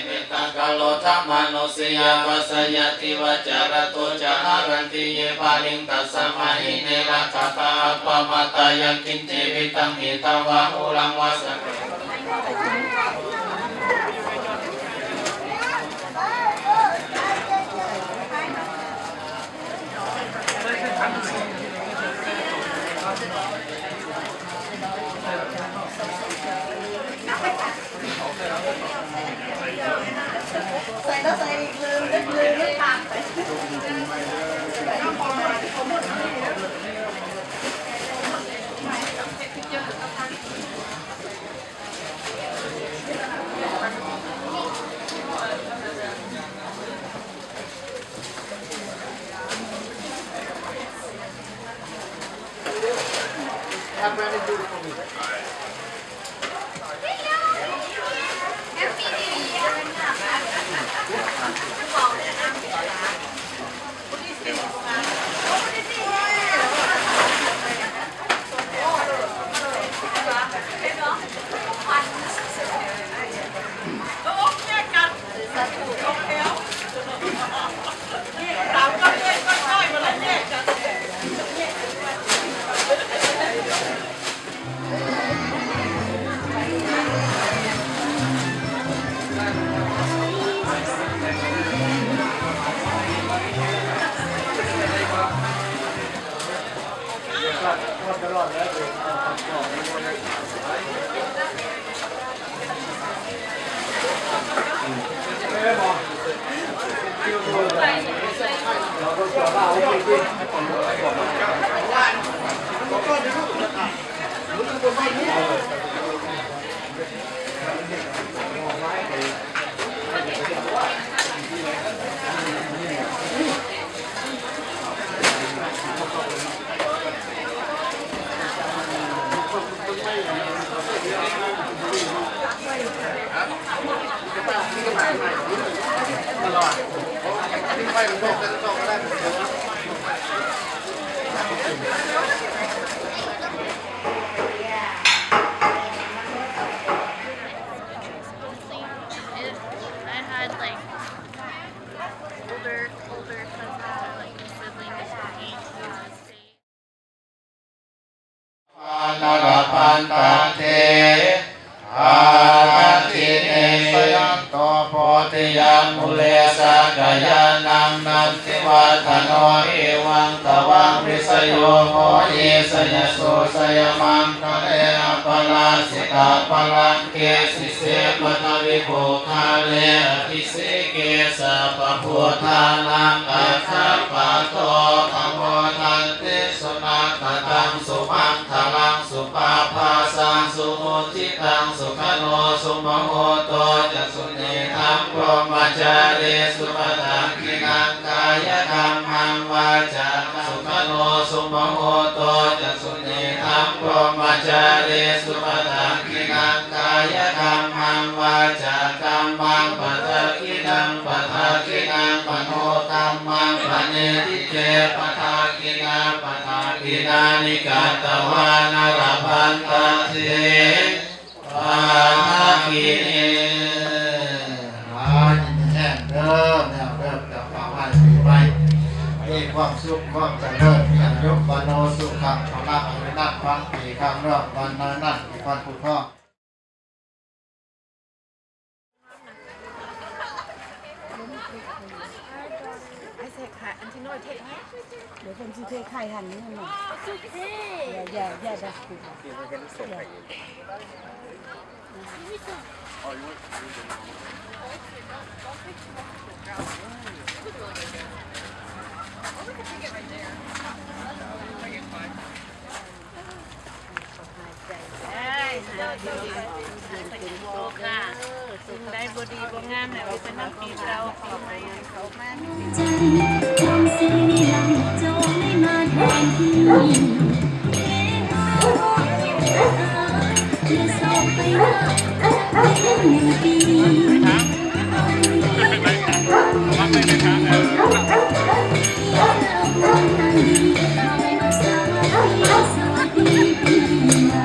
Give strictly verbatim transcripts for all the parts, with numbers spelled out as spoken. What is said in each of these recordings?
Mettaṃ karotha mānusiyā pajāya, divā ca ratto ca haranti ye baliṃ, tasmā hi ne rakkhatha appamattā. Yaṃ kiñci vittaṃ idha vā huraṃ vā saggesu Labhantatthe padakkhiṇe. Jayanto bodhiyā mūle sakyānaṃ nandivaḍḍhano, evaṃ tvaṃ vijayo hohi jayassu jayamaṅgale, aparājitapallaṅke sīse paṭhavipokkhare abhiseke sabbabuddhānaṃ aggappatto pamodati. Sunakkhattaṃ sumaṅgalaṃ supabhātaṃ suhuṭṭhitaṃ, sukhaṇo sumuhutto ca suyiṭṭhaṃ brahmacārisu, padakkhiṇaṃ kāyakammaṃ vācākammaṃ sukhaṇo sumuhutto ca suyiṭṭhaṃ brahmacārisu, padakkhiṇaṃ kāyakammaṃ vācākammaṃ padakkhiṇaṃ, padakkhiṇaṃ manokammaṃ paṇidhī te padakkhiṇā, padakkhiṇāni katvāna labhantatthe padakkhiṇe. ขอให้มีแห้งเด้อ แนวเด้อ กับเป่าให้ปีใหม่ มีความสุข ความเจริญ มีอายุ วัณโณ สุขัง พละ อายุนัน พันปี ข้างนอก วันนั้น อีกวันผู้พ่อ ไอ้เสกหาอันที่น้อยเทให้ เดี๋ยวคนที่เทไข่หั่นนี่หน่อย สุดเท่ อย่า อย่า อย่าดับกลิ่น สิ่งใดบ่ดีบ่งามน่ะ เอาไปนำปีเก่าปีใหม่ให้เขามา สวัสดีปีใหม่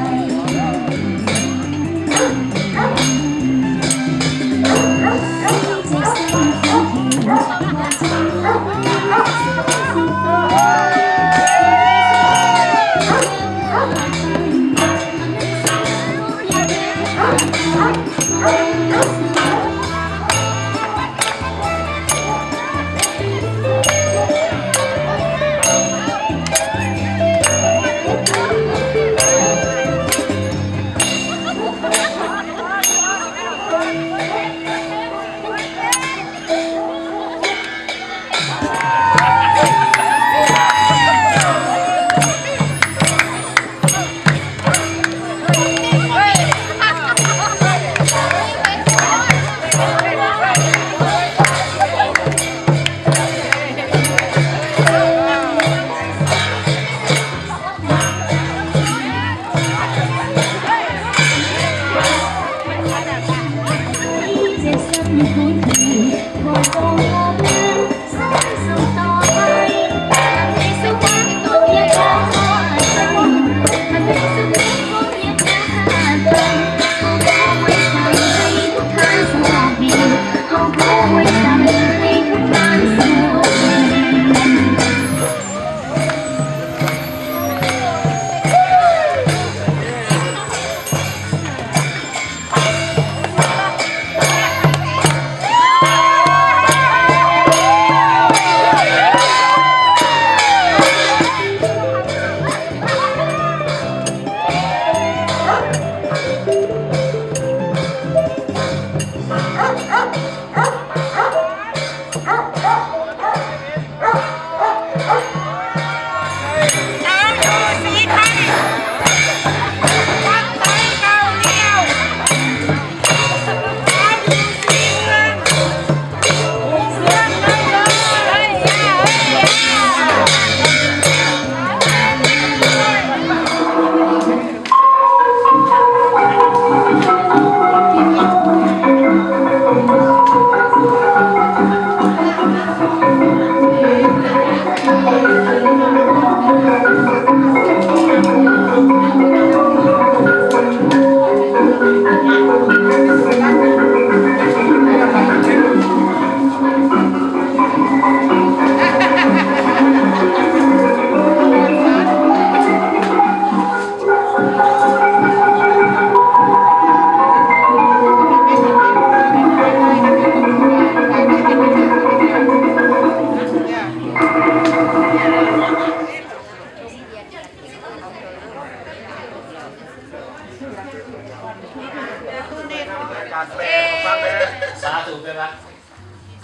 สาธุไปละ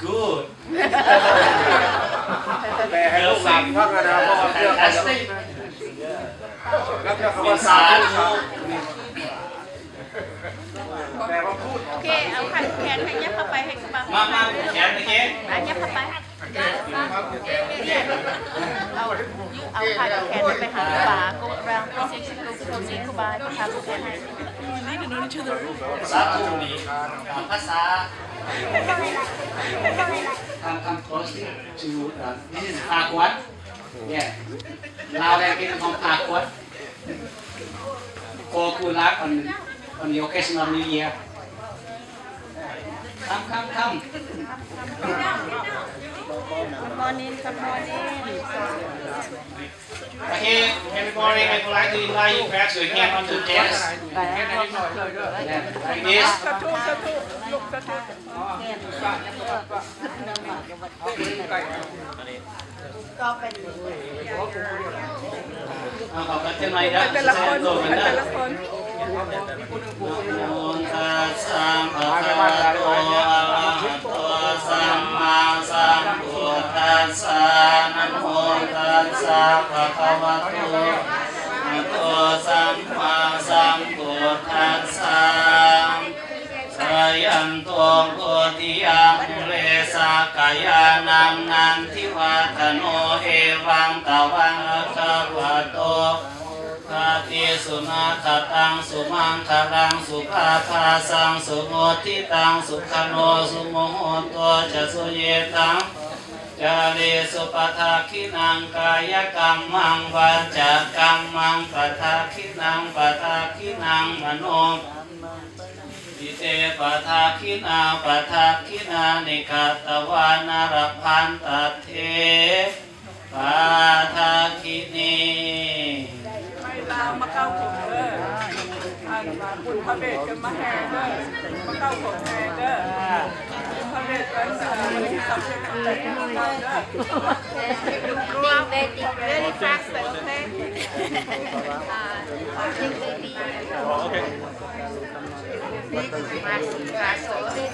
Good. แปลให้ลูกหลานฟังนะเพราะว่าเรื่อง Fantastic. แล้วเรื่องคำว่าสาธุ โอเค เอาขันแขนขยับเข้าไปให้ครูบา มามาแขนโอเค มายับเข้าไป เอาเอาขันแขนไปหาครูบา go around position ครูบา สาธุนี่ภาษา Come, come close to uh, this is Hagwon. Yeah. Lao language from Hagwon. Go good luck on, on the occasion of New Year. Come, come, come. Good morning, good morning. Okay, everybody, I would like to invite you back to your hand on the desk. Yeah, like this. สาธุ สาธุ ลูก สาธุ เอาขอบคุณเจ้าหน่อยครับ แต่ละคน ตัวกัน แต่ นะ ละคน Namo tassa bhagavato arahato sammāsambuddhassa. Namo tassa bhagavato arahato sammāsambuddhassa. Jayanto bodhiyā mūle sakyānaṃ nandivaḍḍhano, evaṃ tvaṃ bhagavato bhati sunakkhattaṃ sumaṅgalaṃ supabhātaṃ suhuṭṭhitaṃ sukhaṇo sumuhutto ca suyiṭṭhaṃ brahmacārisu padakkhiṇaṃ kāyakammaṃ vācākammaṃ padakkhiṇaṃ padakkhiṇaṃ mano ite padakkhiṇā padakkhiṇāni katvāna labhantatthe padakkhiṇe. ไปลาวมาเก้าผมเด้อ อ่านมาบุญพระเวทกันมาแห่เด้อ มาเก้าผมแห่เด้อ บุญพระเวทกันเด้อ วันที่สามสิบเอ็ดมาเก้าเด้อ Being very, very fast, okay? Uh, baby. Oh, okay. Baby, fast, fast, okay?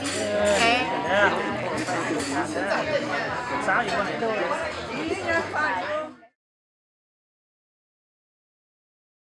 Yeah. Sound you want to do it.